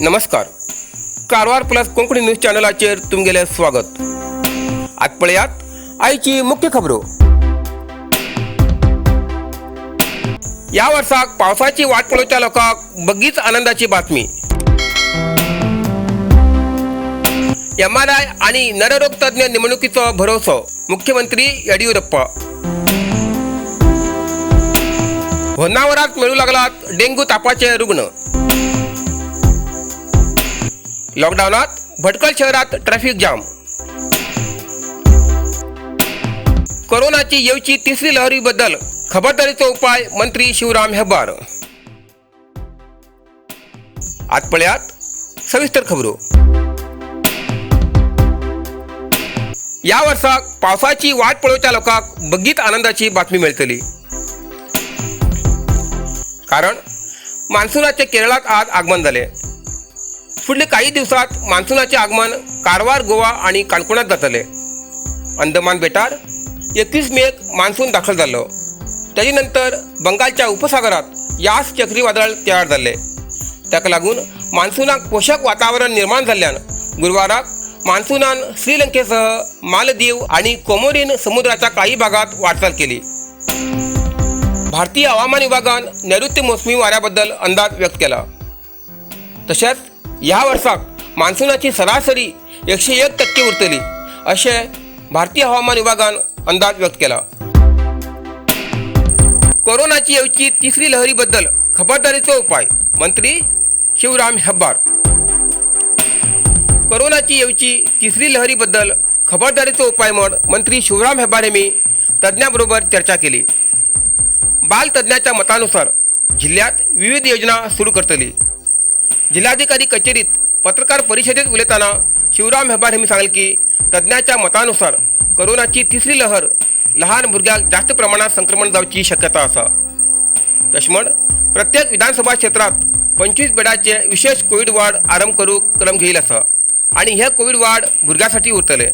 नमस्कार, Karwar plus Konkani news चॅनलाचेर तुमगेलें स्वागत. आज पळयात आयची मुख्य खबरो. ह्या वर्साक पावसाची वाट पळोवच्या लोकांक बगीच आनंदाची बातमी. एमआरआय आणि नररोग तज्ञ नेमणुकीचो भरोसो मुख्यमंत्री येडियुरप्पा. होन्नावरात मेळू लागलात डेंग्यू तापाचे रुग्ण. लॉकडाऊनात भटकळ शहरात ट्रॅफिक जाम. कोरोनाची येवची तिसरी लहरीबद्दल खबरदारीचो उपाय मंत्री शिवराम हेब्बार. आज पळयात सविस्तर खबरो. या वर्साक पावसाची वाट पळोवच्या लोकांक बगीत आनंदाची बातमी मेळटली, कारण मान्सूनाचे केरळात आज आगमन जालें. फुडल्या काही दिवसात मान्सूनाचे आगमन कारवार, गोवा आणि काणकोणात जातले. अंदमान बेटार 21 मेक मान्सून दाखल जाल्लो. ताजे नंतर बंगालच्या उपसागरात यास चक्रीवादळ तयार जाल्ले. ताका लागून मान्सूनाक पोशक वातावरण निर्माण जाल्ल्यान गुरवाराक मान्सूनान श्रीलंकेसह मालदीव आणि कोमोरीन समुद्राच्या काही भागात वाटचाल केली. भारतीय हवामान विभागान नैऋत्य मोसमी वाऱ्याबद्दल अंदाज व्यक्त केला. तशेंच ह्या वर्साक मान्सूनाची सरासरी 101% उरतली अशें भारतीय हवामान विभागान अंदाज व्यक्त केला. कोरोनाची येवची तिसरी लहरीबद्दल खबरदारीचो उपाय मंत्री शिवराम हेब्बार. कोरोनाची येवची तिसरी लहरीबद्दल खबरदारीचो उपाय म्हण मंत्री शिवराम हेब्बार यांनी तज्ञांबरोबर चर्चा केली. बालतज्ञाच्या मतानुसार जिल्ह्यात विविध योजना सुरू करतली. जिल्हाधिकारी कचेरीत पत्रकार परिषदेत उलयतना शिवराम हेब्बार यांनी सांगले की तज्ञाच्या मतानुसार कोरोनाची तिसरी लहर लहान भुरग्यांक जास्त प्रमाणात संक्रमण जावची शक्यता आसा. तशें म्हण प्रत्येक विधानसभा क्षेत्रात 25 बेडाचे विशेष कोविड वार्ड आरंभ करूंक क्रम घेईल आसा आणि हे कोविड वार्ड भुरग्यांसाठी उरतले.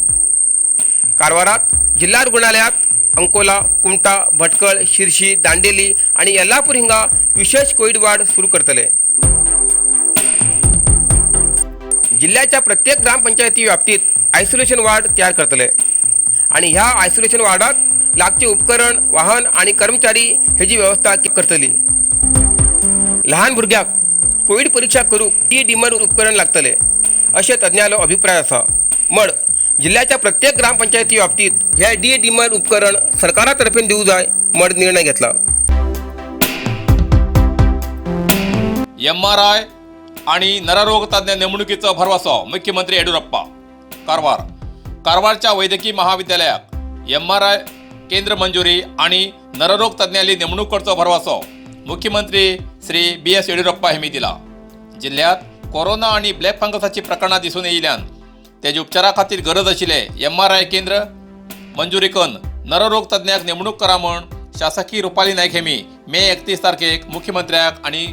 कारवारात जिल्हा रुग्णालयात अंकोला, कुमठा, भटकळ, शिरशी, दांडेली आणि येल्लापूर हिंगा विशेष कोविड वार्ड सुरू करतले. जिल्ह्याच्या प्रत्येक ग्रामपंचायती व्याप्तीत आयसोलेशन वार्ड तयार करतले आणि ह्या आयसोलेशन वार्डात लागचे उपकरण, वाहन आणि कर्मचारी हेजी व्यवस्था करतली. लहान भुरग्याक कोविड परीक्षा करूक ई डिमर उपकरण लागतले अशें तज्ञांलो अभिप्राय आसा. म्हण जिल्ह्याच्या प्रत्येक ग्रामपंचायती बाबतीत हे डी डिमर उपकरण सरकारा तर्फेन दिवं जाय म्हण निर्णय घेतला. एमआरआय आणि नररोग तज्ज्ञ नेमणुकीचो भरवसो मुख्यमंत्री येडियुरप्पा. कारवार. कारवारच्या वैद्यकीय महाविद्यालयाक एमआरआय केंद्र मंजुरी आणि नररोग तज्ज्ञांनी नेमणूक करचो भरवसो मुख्यमंत्री श्री बी एस येडियुरप्पा यांनी दिला. जिल्ह्यात कोरोना आणि ब्लॅक फंगसाची प्रकरणां दिसून येयल्यान तेजे उपचारा खातीर गरज आशिल्ले एमआरआय केंद्र मंजुरी करून नररोग तज्ज्ञाक नेमणूक करा म्हण शासकीय रुपाली नायक हेमी मे 31 तारखेक मुख्यमंत्र्याक आणि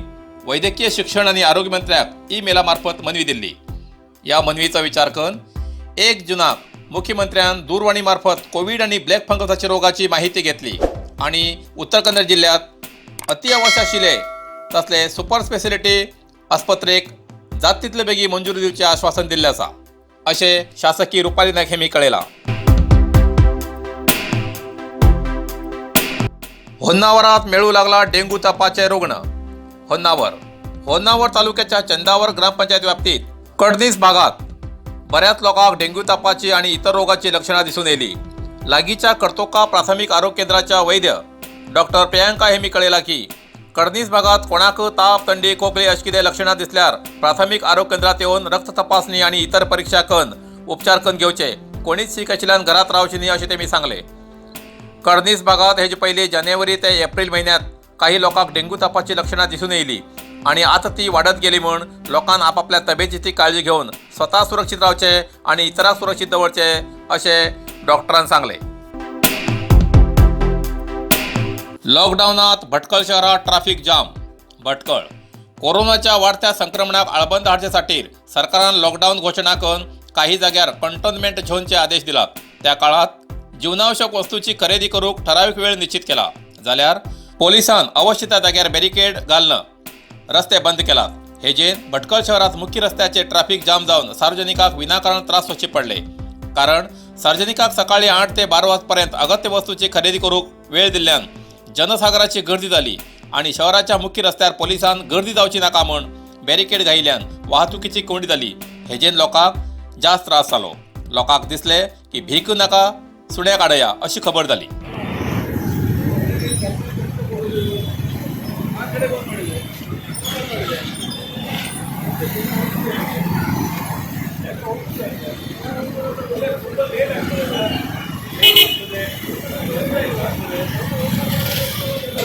वैद्यकीय शिक्षण आणि आरोग्य मंत्र्याक ई-मेला मार्फत मनवी दिल्ली. या मनवीचो विचार करून 1 जुनाक मुख्यमंत्र्यान दूरवाणी मार्फत कोविड आणि ब्लॅक फंगसाच्या रोगाची माहिती घेतली आणि उत्तर कन्नड जिल्ह्यात अतिआवश्यक आशिल्ले तसले सुपर स्पेशालिटी आस्पत्रेक जात तितले बेगी मंजुरी दिवचे आश्वासन दिल्लें आसा अशें शासकीय रुपाली नायक हेमी कळयलां. होन्नावरात मेळू लागला डेंग्यू तापाचे रुग्ण. होन्नावर. होन्नावर तालुक्याच्या चंदावर ग्रामपंचायत व्याप्तीत कडनीस भागात बऱ्याच लोकांक डेंग्यू तापाची आणि इतर रोगाची लक्षणां दिसून येयली. लागींच्या कर्तोका प्राथमिक आरोग्य केंद्राच्या वैद्य डॉक्टर प्रियांका हेमी कळयला की कडनीस भागात कोणाक ताप, थंडी, खोकली अशें कितें लक्षणां दिसल्यार प्राथमिक आरोग्य केंद्रात येवन रक्त तपासणी आणि इतर परीक्षा करून उपचार करून घेवचे. कोणीच शीक आशिल्ल्यान घरात रावचे न्ही अशें तेमी सांगले. कडनीस भागात हेजे पयलीं जानेवारी ते एप्रिल म्हयन्यांत काही लोकांक डेंग्यू तापाची लक्षणां दिसून येयली आणि आतां ती वाडत गेली म्हूण लोकांक आपापल्या तब्येतीची काळजी घेवन स्वता सुरक्षीत रावचे आणि इतरांक सुरक्षीत दवरचे अशें डॉक्टरान सांगले. लॉकडाऊनात भटकळ शहरात ट्रॅफिक जाम. भटकळ. कोरोनाच्या वाढत्या संक्रमणाक आळबंद हाडचे खातीर सरकारान लॉकडाऊन घोशणा करून काही जाग्यार कंटोनमेंट झोनचे आदेश दिलात. त्या काळात जीवनावश्यक वस्तूची खरेदी करूक ठराविक वेळ निश्चित केला जाल्यार पोलिसान अवश्य त्या जाग्यार बॅरिकेड घालून रस्ते बंद केलात. हेजेन भटकळ शहरात मुख्य रस्त्याचे ट्रॅफिक जाम जावन सार्वजनिकांक विनाकारण त्रास सोंसचे पडले, कारण सार्वजनिकांक सकाळी 8 ते 12 वाजपर्यंत अगत्य वस्तूची खरेदी करूंक वेळ दिल्ल्यान जनसागराची गर्दी जाली आणि शहराच्या मुख्य रस्त्यार पोलिसान गर्दी जावची नाका म्हण बॅरिकेड घायिल्ल्यान वाहतुकीची कोंडी जाली. हेजेन लोकांक जास्त त्रास जालो. लोकांक दिसले की भीक नाका सुण्या काडया अशी खबर जाली.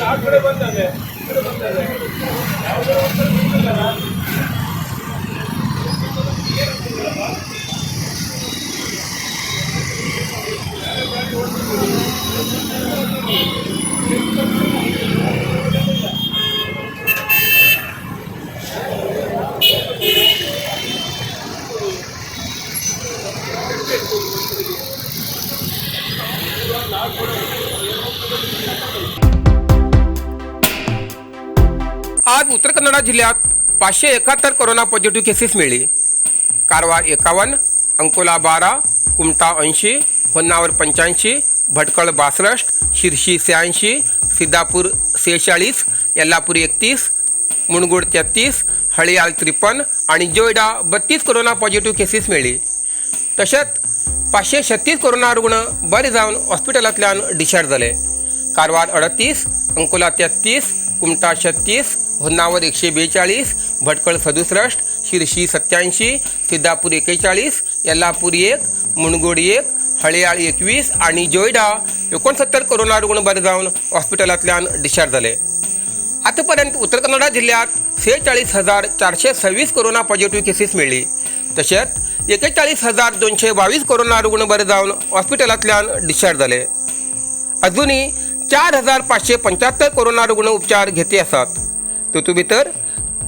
ಆ ಕಡೆ ಬಂದದೆ, ಈ ಕಡೆ ಬಂದದೆ, ಯಾವುದೋ ಒಂದು ಬಂದಿಲ್ಲಲ್ಲ. आज उत्तर कन्नडा जिल्ह्यात 571 कोरोना पॉझिटिव्ह केसेस मिळली. कारवार 51, अंकोला 12, कुमठा 80, होन्नावर 85, भटकळ 62, शिर्शी 86, सिद्धापूर 46, यल्लापूर 31, मुणगोड 33, हळियाळ 53 आणि जोयडा 32 कोरोना पॉझिटिव्ह केसेस मिळली. तशेंच 536 कोरोना रुग्ण बरे जावन हॉस्पिटलांतल्यान डिस्चार्ज जाले. कारवार 38, अंकोला 33, कुमठा 36, होन्नावर 142, भटकळ 67, शिर्शी 87, सिद्धापूर 41, यल्लापूर 1, मुणगोड 1, हळियाळ 21 आणि जोयडा 69 कोरोना रुग्ण बरे जावन हॉस्पिटलांतल्यान डिस्चार्ज जाले. आतापर्यंत उत्तर कन्नडा जिल्ह्यात 46,426 कोरोना पॉझिटिव्ह केसीस मेळ्ळी. तशेंच 41,222 कोरोना रुग्ण बरे जावन हॉस्पिटलांतल्यान डिस्चार्ज जाले. अजूनही 4,575 कोरोना रुग्ण उपचार घेते आसात. तातूंत भितर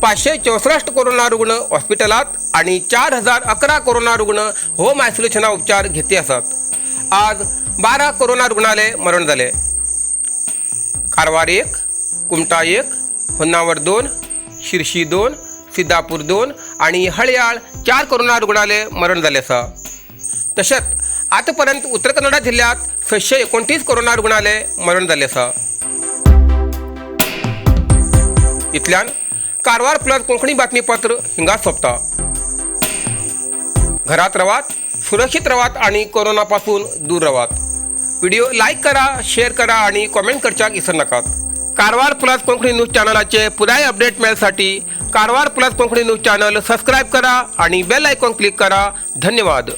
564 कोरोना रुग्ण हॉस्पिटलांत आनी 4,011 कोरोना रुग्ण होम आयसोलेशना उपचार घेते आसात. आज 12 कोरोना रुग्णाले मरण जाले. कारवार 1, कुमठा 1, होन्नावर 2, शिर्शी 2, सिद्धापूर 2 आणि हळयाळ 4 कोरोना रुग्णाले मरण जाले आसा. तशेंच आतापर्यंत उत्तर कन्नडा जिल्ह्यात 629 कोरोना रुग्णाले मरण जाल्लें आसा. इतल्यान कारवार प्लस कोंकणी बातमीपत्र हिंगा सोंपता. घरात रावात, सुरक्षित रावात आणि कोरोना पासून दूर रावात. व्हिडिओ लायक करा, शेअर करा आणि कॉमेंट करच्याक विसर नाकात. कारवार प्लस कोंकणी न्यूज चॅनलाचे पुराय update मेळसाठी Karwar plus Konkani news channel subscribe करा आणि बेल आयकॉन क्लिक करा. धन्यवाद.